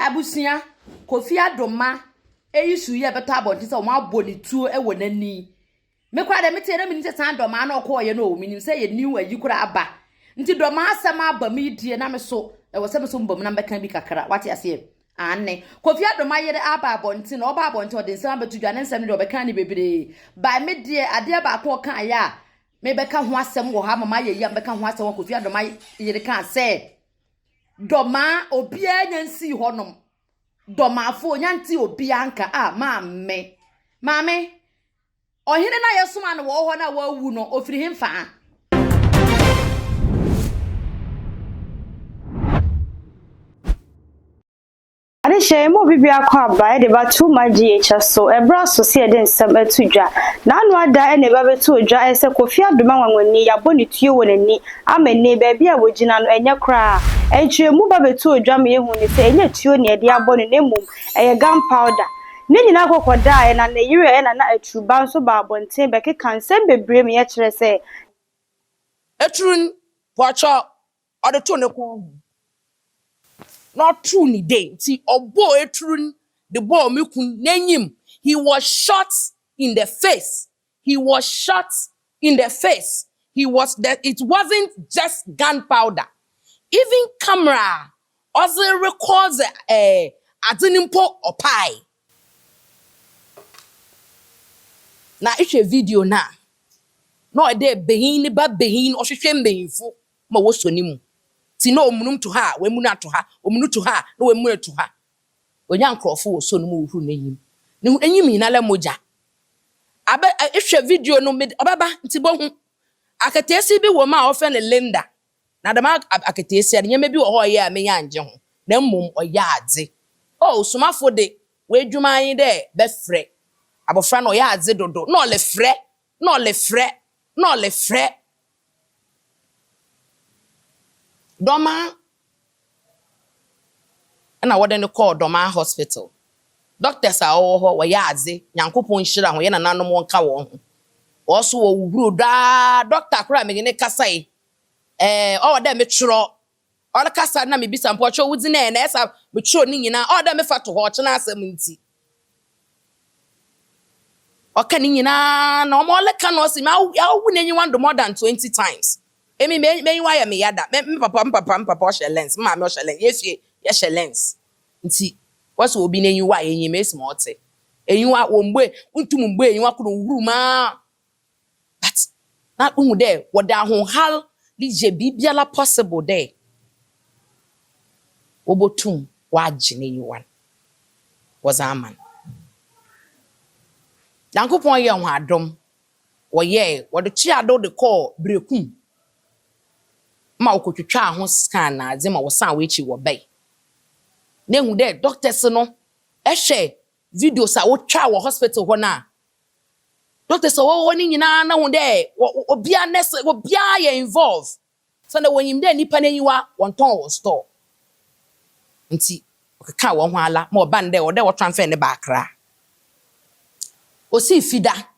Abusua, Kofi Adomah eyi su yi a ɛbɛtɔ abɔnten sɛ wɔabɔ ne tuo wɔ n'ani. Me koraa deɛ meteɛ na menim sɛ saa dɔmaa na ɔkɔɔyɛ no o, menim sɛ yɛ new ayi koraa aba. Nti dɔmaa asɛm aba me die na me so, ɛwɔ sɛ me so mbom na mbɛka bi kakra, wate aseɛ? Aane. Kofi Adomah yere aba abɔnten, na ɔba abɔnten ɔde nsɛm abɛto dwa, ne nsɛm no deɛ ɔbɛka ne bebree. By me deɛ adeɛ baako ɔkaeɛ a mebɛka ho asɛm wɔ ha ama mayɛ yi a mebɛka ho asɛm wɔ Kofi Adomah yere kaa sɛ, Dɔmaa obiara nya nsii hɔnom. Dɔmaafo onya nte obiara nka a maame. Maame, ɔhene no a yɛsoma no wɔ hɔ no a wawu no, ofiri he faa? Adehyɛ yi mu obi biako aba de ba Too Much GH so ɛberɛ aso sɛ yɛde nsɛm ato dwa. N'ano ada na ɛba bɛto dwa sɛ Kofi Adomah nwanwani yɛabɔ ne tuo wɔ n'ani ama nnɛ baabi a wɔgyina no ɛnyɛ koraa. Nkyerɛmu ba bɛtoo dwa ma yɛhu ne sɛ ɛnyɛ tuo na yɛde abɔ no na mmom ɛyɛ gun powder. Ne nyinaa kɔkɔdaeɛ na ne yere a ɛyɛ Nana Aturuba nso baa abɔnten bɛkeka nsɛm bebree ma yɛkyerɛ sɛ Eturu pɔkyɔ ɔde too ne kɔn ho na ɔtoo ne de nti ɔbɔɔ eturu de bɔɔ me kun n'enyim. He was shot in the face. He was shot in the face. He was that it wasn't just gunpowder. Even camera ɔdze records adze no mpo ɔpae. Na ehwɛ video na na ɔyɛ dɛ benyin ne ba benyin ɔhwehwɛ mbanyinfo ma wɔsɔ ne mu. Ti na omunum to ha a wemunu ato ha, omunu to ha a na wemunu ato ha. Onya nkurɔfo wɔ so no mu wohuru n'enyim. Ne ho enyim nyinaa lɛ mogya. Abɛ ehwɛ video no mede ɔbɛba nti bohu. Akataasia bi wɔ mu a wɔfrɛ no Linda. Na dɛm akataasia no nneɛma bi wɔ hɔ a ɔyɛ a menya angye ho. Na mmom ɔyɛ adze. Oh, somafo de w'edwuma nye dɛ bɛfrɛ. Abɔfra no ɔyɛ adze dodo na ɔlefrɛ na ɔlefrɛ na ɔlefrɛ. Dɔmaa ɛna wɔde no kɔɔ Dɔmaa hospital. Doctors a wɔwɔ hɔ wɔyɛ adze. Nyankopɔn nhyira ho, yɛn nananom wɔnka wɔn ho. Wɔn so wɔwuhuru daa. Doctor koraa a menye ne kasa yi, ɔwɔ dɛ metwerɛ. Ɔrekasa na mebisa mpo ɔkyerɛ wo dzin ɛ na ɛsa metwerɛ ne nyinaa. Ɔwɔ dɛ mefa to hɔ ɔkyena asɛm nti. Ɔka ne nyinaa na ɔma ɔleka na ɔsi awo n'enyiwa do more than 20 times. Emi m'enyiwa yɛ me yada. Me papa ɔhyɛ lens, me maame ɔhyɛ lens. Yɛfie yɛhyɛ lens. Nti wɔsɛ obi n'enyiwa a enyim esi ma ɔte. Enyiwa wɔmbue ntum mbue enyiwa koro nwuru maa. But na wohu dɛ wɔde ahohal de yɛ biribiara possible dɛ wobotum wɔagye n'enyiwa no wɔdze ama no. Nyankopɔn yɛɛ ho adom. Wɔyɛɛ wɔde tua do de kɔɔ Berekum ma wɔkɔtwitwaa ho scan na adze ma wɔsan wɔn akyi wɔbɛe. Na ehu dɛ doctors no ɛhwɛ videos a wotwa wɔ hospital hɔ no a, doctors a wɔwɔ hɔ no nyinaa na hu dɛ obiara nurse obiara yɛ involve. Sɛnɛ wɔnyim dɛ nipa n'enyiwa wɔntɔn wɔ store. Nti ɔkeka wɔn ho ala ma ɔba no dɛ ɔdɛ wɔtransfer ne ba Accra. Osii Fida.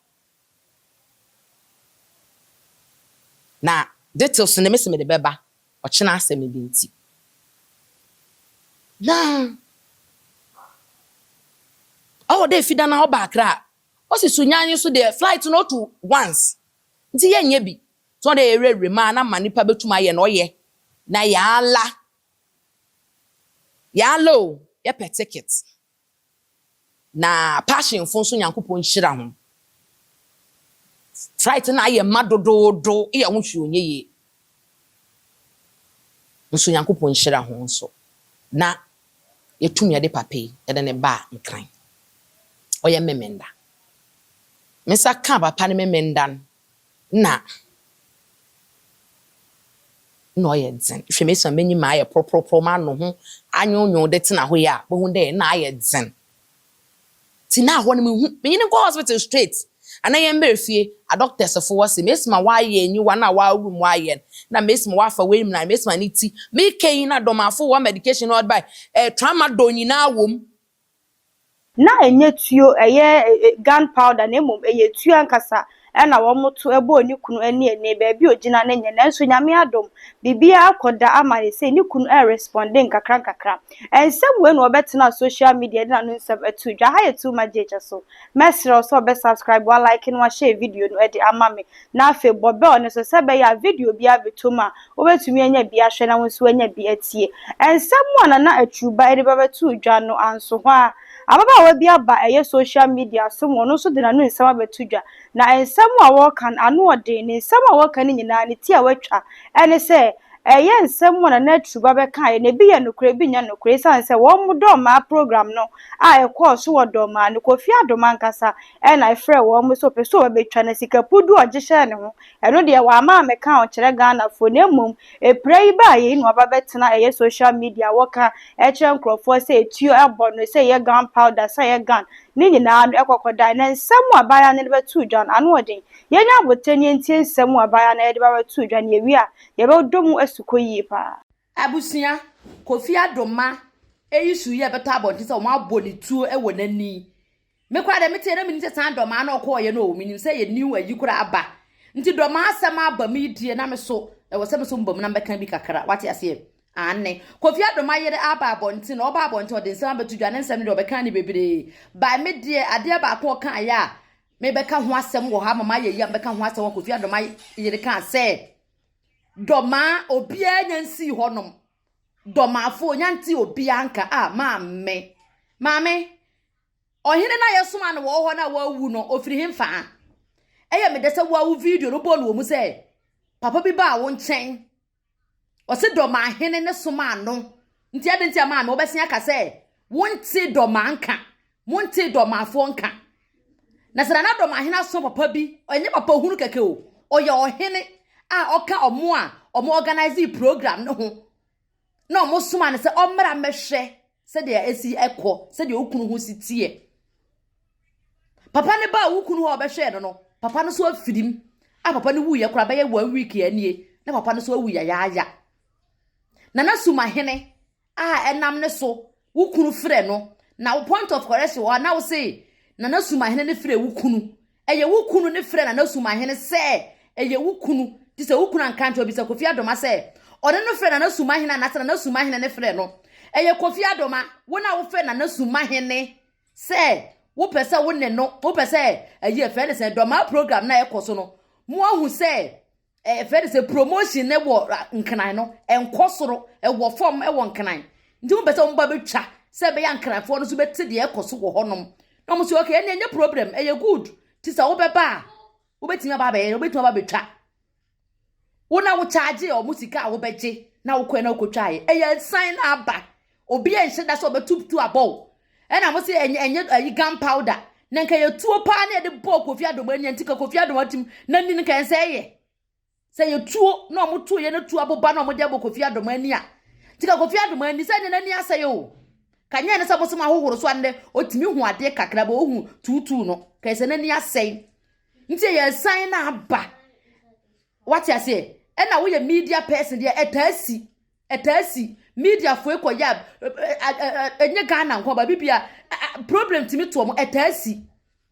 Na details no mesi mede bɛba ɔkyena asɛm bi nti. Na ɔwɔ dɛ Fida na ɔba Accra a, ɔsi Sunyani so deɛ flight no otu once. Nti yɛnyɛ bi. Nti ɔde yɛwerɛwerɛ mu a na ma nipa bɛtum ayɛ na ɔyɛ. Na yɛala. Yɛala o, yɛpɛ ticket. Na passionfo nso Nyankopɔn nhyira ho. Flight no ayɛ ma dodoodo, eyɛ ho hwee onyɛ yie. Nso Nyankopɔn nhyira ho nso. Na yɛtum yɛde papa yi yɛde ne ba Nkran. Ɔyɛ Memenda. Me nsa ka papa no Memenda no na na ɔyɛ dzen. Hwɛ me sua m'enyim ayɛ poroporoporɔ m'ano ho anwonwon de tena hɔ yi a, bohu dɛ na ayɛ dzen. Nti na hɔ no mehu, menye no nkɔ hospital straight. Ana yɛn mbɛrɛ fie, a doctors fo wɔ se, mesi ma wɔayɛ enyiwa na wɔawuru mu ayɛ no, na mesi ma wɔafa w'enyim na mesi ma ne ti. Meka yi na dɔmafo wɔ medication na ɔde bae, tramadol nyinaa wɔ mu. Na ɛnyɛ tuo ɛyɛ gun powder na mmom ɛyɛ tuo ankasa Ɛna wɔto bɔɔ ne kunu ani ani baabi a ogyina no nyɛ nanso Nyame adom biribiara akɔda ama ne sei ne kunu ɛresponde nkakra nkakra. Nsɛm wei na wɔbɛtena social media de n'ano nsɛm ato dwa. Ha yɛ Too Much GH so. Mɛsrɛ wo sɛ wobɛ subscribe, wa like na wahyɛ video no de ama me. Na afei bɔ bell no so sɛ ɛbɛyɛ a video biara bɛtɔ mu a wobɛtumi anya bi ahwɛ na wo nso woanya bi atie. Nsɛm a Nana Atruba de ba bɛtoo dwa no anso hɔ a ababaawa bi aba ɛyɛ social media so ma ɔno nso de n'ano nsɛm abɛto dwa. Na nsɛm a wɔreka no ano ɔden. Ne nsɛm a wɔreka no nyinaa ne ti a watwa ne sɛ ɛyɛ nsɛm a Nana Atruba bɛkaeɛ no ebi yɛ nokorɛ ebi nyɛ nokorɛ esiane sɛ wɔn Dɔmmaa program no a ɛkɔɔ so wɔ Dɔmmaa no Kofi Adom ankasa na ɛfrɛɛ wɔn sɛ ɔpɛ sɛ ɔbɛtwa na sika puduo a ɔgye hyɛɛ ne ho ɛno deɛ wamma ammɛka ankyerɛ Ghanafoɔ na mmom ɛpira yi baeɛ yi na waba bɛtena ɛyɛ social media wɔka ɛkyerɛ nkurɔfoɔ sɛ etuo ɛbɔ no sɛ ɛyɛ gun powder sɛ ɛyɛ gun ne nyinaa no ɛkɔkɔdae na nsɛm a abaayewa no de bɛtoo dwa no ano ɔden. Yɛnya abotire na yɛntie nsɛm a abaayewa no de ba bɛtoo dwa no yɛwie a yɛbɛdɔ mu asukɔ yie paa. Abusua, Kofi Adomah eyi su yi a ɛbɛtɔ abɔnten sɛ wɔabɔ ne tuo wɔ n'ani. Me koraa deɛ meteɛ na menim sɛ saa dɔmaa na ɔkɔɔyɛ no o, menim sɛ yɛ new ayi koraa aba. Nti dɔmaa asɛm aba mu yi deɛ na me so, ɛwɔ sɛ me so mba mu na mɛka bi kakra, wate aseɛ? Aane. Kofi Adomah yere aba abɔnten, na ɔba abɔnten ɔde nsɛm abɛto dwa, ne nsɛm no deɛ ɔbɛka ne bebree. By me deɛ adeɛ baako ɔkaeɛ a mebɛka ho asɛm wɔ ha ama mayɛ yi a mebɛka ho asɛm wɔ Kofi Adomah yere kaa sɛ, Dɔmaa obiara nya nsii hɔnom. Dɔmafoɔ nya nte obiara nka a maame. Maame, ɔhene no a yɛsoma no wɔ hɔ no a wawu no, ɔfiri hemfa? Ɛyɛ me dɛ sɛ woawo video no bɔɔ no wɔ mu sɛ papa bi baa wo nkyɛn. Ɔse dɔmaahene ne somaa no. Nti adɛn nti a maame wobɛsen aka sɛ wonte dɔmaa nka, monte dɔmaafoɔ nka. Na sɛ Nana Dɔmahene aso papa bi, ɛnyɛ papa hunu kɛkɛ o, ɔyɛ ɔhene a ɔka ɔmo a ɔmo organize program no ho na ɔmo soma no sɛ ɔmmra mmɛhwɛ sɛdeɛ esi ɛkɔ, sɛdeɛ wo kunu ho si teɛ. Papa no baa wo kunu hɔ a ɔbɛhwɛɛ no no, papa no so afirim a papa no wuiɛ koraa bɛyɛ one week anie na papa no so awu yayaaya. Nana Sumahene a ɛnam ne so wo kunu frɛ no na wo point of correction wɔ hɔ a na wo se Nana Sumahene ne frɛ wo kunu. Ɛyɛ wo kunu ne frɛ Nana Sumahene sɛ ɛyɛ wo kunu. Nti sɛ wo kunu anka nkyerɛ bisa Kofi Adoma sɛ ɔne no frɛ Nana Sumahene anaasɛ Nana Sumahene ne frɛ no. Ɛyɛ Kofi Adoma, wo na wofrɛ Nana Sumahene sɛ wopɛ sɛ wo ne no wopɛ sɛ ɛyi ɛfrɛ ne sɛ dɔmaa program na ɛkɔ so no mo ahu sɛ ɛfrɛ ne sɛ promotion ne wɔ nkran no ɛnkɔ soro ɛwɔ fam ɛwɔ nkran nti mo pɛ sɛ wɔn ba bɛtwa sɛ ɛbɛyɛ nkranfoɔ no so bɛte deɛ ɛkɔ so wɔ hɔnom na wɔn so okay ɛnna ɛnyɛ problem ɛyɛ good ti sɛ wobɛba a wobɛtumi aba abɛyɛ wobɛtumi aba abɛtwa wo na wo charge wɔn sika a wobɛgye na wokɔɛ na wokɔtwaeɛ ɛyɛ nsan na aba obi a nhyɛ da sɛ ɔbɛtutu abɔw ɛna mo sɛ ɛnyɛ ɛnyɛ ayi gun powder na nka yɛ tuo paa na yɛde bɔɔ Kofi Adom ani nti ka Kofi Adom atim na ni nka ɛnsɛ ɛyɛ sɛ yɛ tuo na ɔmo tuo yɛ no tuo aboba na ɔmo de abɔ Kofi Adom ani a nti ka Kofi Adom ani sɛ ɛnyɛ n'ani asɛe o ka nyɛ ne sɛ mo sɛ mo ahohoro so anɛ otumi hu adeɛ kakra bɔ ohu tuutuu no ka ɛsɛ n'ani asɛe nti yɛ san na aba wate aseɛ ɛna woyɛ media person deɛ ɛtaa si ɛtaa si media foɔ kɔ yɛ ɛnyɛ Ghana nko ba bibia problem tumi to ɔmo ɛtaa si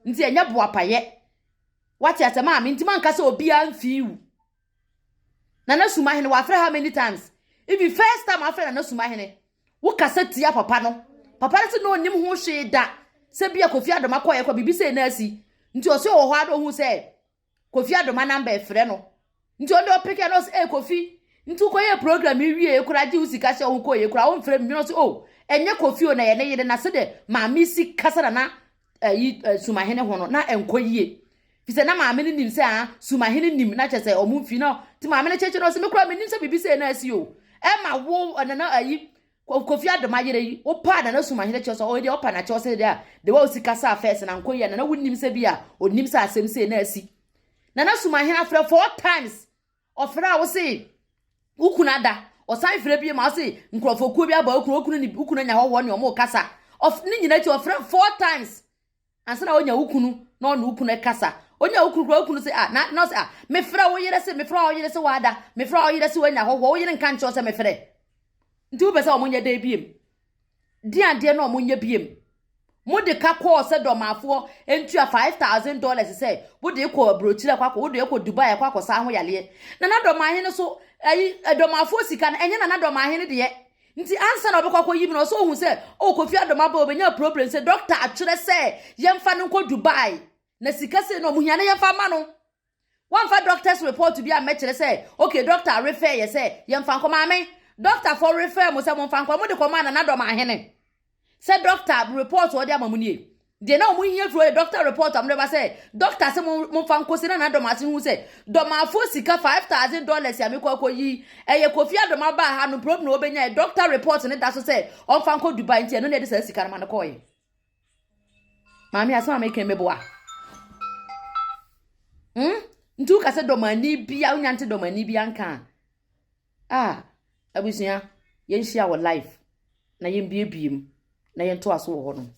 nti ɛnyɛ boapayɛ wate aseɛ maame nti manka sɛ obiara mfii wu Nana Sumahene wafrɛ how many times even first time afrɛ Nana Sumahene wokasa tia papa no papa no sɛ na onim ho hwee da sɛ bia Kofi Adoma kɔɛ kɔ biribi sɛ na asi nti ɔsɛ ɔwɔ hɔ a na ohu sɛ Kofi Adoma number ɛfrɛ no nti ɔno deɛ ɔpeke na ɔsɛ ee Kofi nti wokɔyɛ program yi wie koraa gye wo sika hyɛ wo ho kɔyɛ koraa womfrɛ me ɔsɛ oh ɛnyɛ Kofi o na yɛ ne yere na sɛ de maame si kasa na na ɛyi Sumahene ho no na ɛnkɔ yie fi sɛ na maame no nim sɛ ah Sumahene nim na kyerɛ sɛ ɔmo mfi na ti maame no kyerɛkyerɛ no ɔsɛ me koraa menim sɛ biribi sɛ na asi o ɛma wo nana ayi Kofi Adoma yere yi wopa nana Sumahene kyerɛ sɛ ɔyɛ deɛ ɔpa na kyerɛ sɛ deɛ de wa osi kasa first na nkɔ yie nana wonim sɛ bi a onim sɛ asɛm sɛ na asi nana Sumahene afrɛ four times ɔfrɛ a wose wo kunu ada ɔsan frɛ bi ma ɔse nkurɔfokuo bi aba wo kunu ne wo kunu anya hɔhoɔ ne ɔmo kasa ɔf ne nyinaa akyi ɔfrɛ four times ansa na onya wo kunu na ɔne wo kunu kasa onya wo kunu kura wo kunu sɛ ah na na ɔsɛ ah mefrɛ wo yere sɛ mefrɛ wo yere sɛ wada mefrɛ wo yere sɛ wanya hɔhoɔ wo yere nka nkyerɛ sɛ mefrɛ nti wopɛ sɛ ɔmo nyɛ dɛ biem di adeɛ na ɔmo nyɛ biem. Mode ka kɔɔ sɛ dɔmafoɔ ntua $5,000 sɛ wode kɔ aburokyire akɔ akɔ wode kɔ Dubai akɔ akɔsa ho yareɛ. Nana Dɔmahene so ayi dɔmafoɔ sika no ɛnyɛ Nana Dɔmahene deɛ. Nti ansa na ɔbɛkɔ akɔyi mu no ɔsɛ ohu sɛ oh Kofi Adoma ba obɛnya problem sɛ doctor atwerɛ sɛ yɛmfa no nkɔ Dubai na sika sei na ɔmo hia na yɛmfa ma no. Wɔmfa doctor's report bi ammɛkyerɛ sɛ okay doctor refer yɛ sɛ yɛmfa nkɔ maame. Doctor fo refer mo sɛ momfa nkɔ mo de kɔmaa Nana Dɔmahene. Sɛ doctor report ɔde ama mo nie. Deɛ na wɔn hia firi hɔ yɛ doctor report a wɔde ba sɛ doctor sɛ mo momfa nkɔ si na na dɔm ase hu sɛ dɔmafoɔ sika $5,000 a mekɔ akɔ yi ɛyɛ Kofi Adoma baa ha no problem na wɔbɛnya yɛ doctor report ne da so sɛ ɔmfa nkɔ Dubai nti ɛno na yɛde saa sika no ma no kɔɔyɛ. Maame asɛm a meka meboa. Nti woka sɛ dɔmani bia wonya nte dɔmani bia nka a ah abusua yɛnhyia wɔ live na yɛmbiebie mu na yɛntoa so wɔ hɔ nom.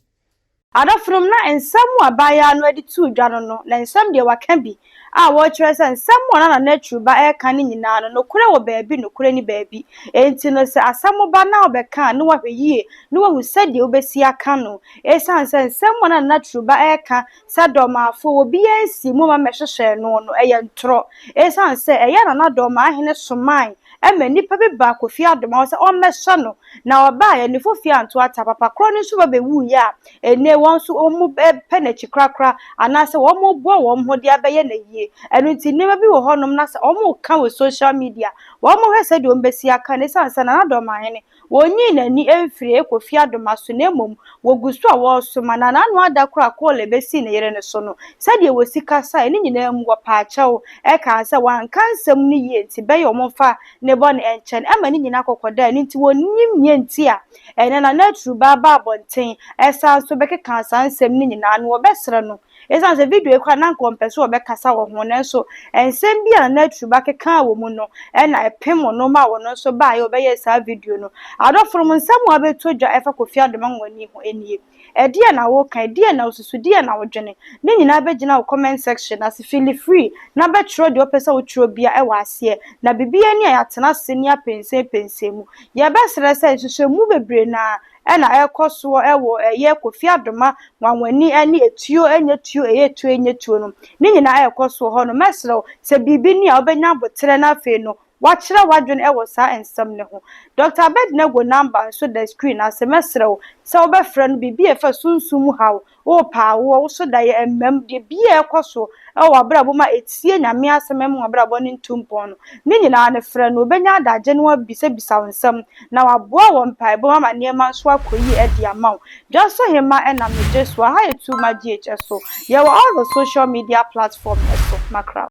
Adɔfonom na nsɛm a abaayewa no de too dwa no no, na nsɛm deɛ waka bi a wɔrekyerɛ sɛ nsɛm a Nana Naturuba ɛreka no nyinaa no, nokorɛ wɔ baabi, nokorɛ ni baabi. Enti no sɛ asɛm ba na wɔbɛka a na wahwɛ yie na wahu sɛdeɛ wobɛsi aka no. Esiane sɛ nsɛm a Nana Naturuba ɛreka sɛ dɔmaafo obiara nsi mu ma mmɛhyehyɛ no no ɛyɛ ntorɔ. Esiane sɛ ɛyɛ Nana Dɔmaahene somae ɛma nnipa bi ba Kofi Adoma hɔ sɛ ɔmmɛhyɛ no na ɔbaeɛ ne fofie anto ata papa korɔ no nso ba bɛwuiɛ a ɛnɛ wɔn nso wɔn pɛ n'akyi korakora anaasɛ wɔn boa wɔn ho de abɛyɛ n'ayie. Ɛno nti nneɛma bi wɔ hɔnom na sɛ wɔn ka wɔ social media wɔn hwɛ sɛdeɛ wɔn bɛsi aka no esiane sɛ Nana Dɔmaahene wɔnyii n'ani mfiri Kofi Adoma so na mmom wɔgu so a wɔresoma na n'ano ada koro a kɔɔla ebesi ne yere no so no sɛdeɛ wɔsi kasa ne nyinaa mu wɔpaakyɛw ɛka sɛ wɔanka nsɛm no yie nti bɛyɛ wɔn mfa ne bɔ ne nkyɛn ɛma ne nyinaa kɔkɔ da ɛno nti wɔnnim nie nti a ɛnɛ Nana Aturuba aba abɔnten ɛsan so bɛkeka saa nsɛm no nyinaa no wɔbɛsrɛ no esiane sɛ video yi koraa na nka ɔmpɛ sɛ wɔbɛkasa wɔ ho nanso nsɛm bi a Nana Aturuba keka wɔ mu no ɛna ɛpem no ma wɔn nso baeɛ wɔbɛyɛ saa video no. Adɔfo no nsɛm a wɔabɛto dwa ɛfa Kofi Adoma nwani ho nie. Ɛdeɛ na woka, ɛdeɛ na wosusu, deɛ na wodwene ne nyinaa bɛgyina wo comment section ase. Feel free na bɛtwerɛ deɛ wopɛ sɛ wotwerɛ bia ɛwɔ aseɛ na biribiara ni a yɛatena ase ne apɛnsɛmpɛnsɛm mu. Yɛbɛsrɛ sɛ nhwehwɛmu bebree na ɛna ɛrekɔ soɔ ɛwɔ ɛyɛ Kofi Adoma nwanwani ɛne etuo ɛnyɛ tuo ɛyɛ tuo ɛnyɛ tuo no ne nyinaa ɛrekɔ soɔ hɔ no. Mɛsrɛ wo sɛ biribi ni a wobɛnya abotrɛ na afei no wakyerɛ w'adwene ɛwɔ saa nsɛm ne ho. Dr Abednego number nso da screen ase. Mɛsrɛ wo sɛ wobɛfrɛ no biribi a ɛfa sunsum mu haw wopɛ awoɔ wo so da yɛ mmam deɛ bia ɛkɔ so ɛwɔ w'abrabɔ mu a etie Nyame asɛm ɛma w'abrabɔ no ntu mpɔn no ne nyinaa no frɛ no obɛnya adagye no wabisabisa wo nsɛm na waboa wɔ mpaebɔ ama nneɛma nso akɔ yie ɛde ama wo. Dwaso Hema ɛna megye so aha yɛ Tuma GH so yɛwɔ all the social media platform ɛso makra.